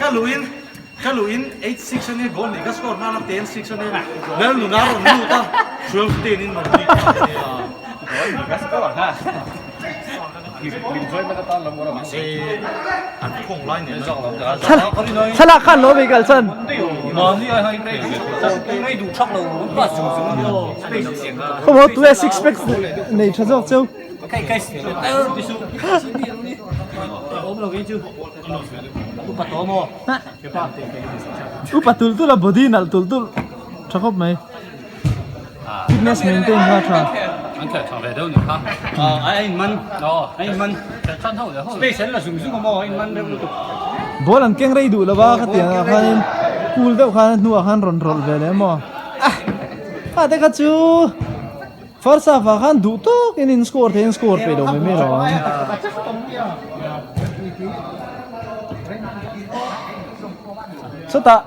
Ka luin ka luin 8-6 ania goal nih ka score nghal a 10-6 ania Lalnuna rawn lut a 12-10 in rawn lead nghal ania. Goal nih ka score nghal. Mahse an khawng lai nen Thlalak khan lo vei kal chan. Khawm ho tu e six pack nei tha zawk cheu. Upa tul tul a body nalh tul tul tha khawp mai. Fitness maintain kha tha. An khelh tha ve deuh ni kha. A in man. A in man. Space an la zung zung a maw a in man reuh lutuk. Ball an keng rei duh lo va khatiang ah khanin cool deuh khan a hnuah khan rawn rawlh ve leh maw. Ah te kha chu first half ah khan duh tawk in in score thei in score peih lo mai mai lo ang. Chutah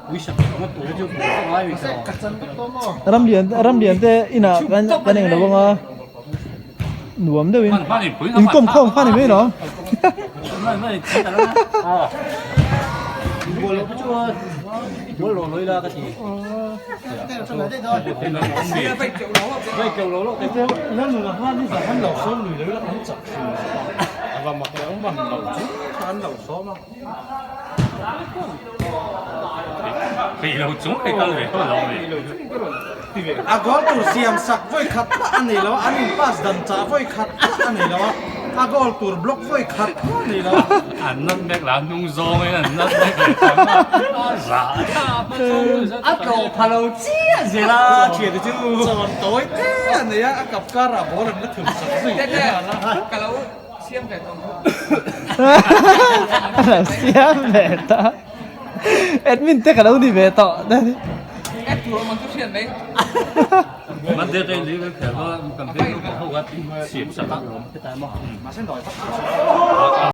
Ramlian Ramlian te inah kan kan eng lo anga nuam deuhin inkawm khawm kha ni mai lo. Peih lo chung hei kal ve tawh lo mai. A goal tur siam sak vawi khat mah a nei lo a, an in pass dan chah vawi khat mah a nei lo a, a goal tur block vawi khat mah a nei lo a. An nat mek lah hnung zawng in an nat mek leh tam a, a zah A tlawh pha lo chiah zel a thiante chu. Chawn tawi te a nei a, a kap karah ball an la thun sak zui te a. Ka lo Siam ve tawh maw? A lo siam ve tawh. Admin te ka lo ni ve tawh. Add tur awm ang chu hriat mai. Monday te ni kan khel a, kan veng ho ka siam sak a.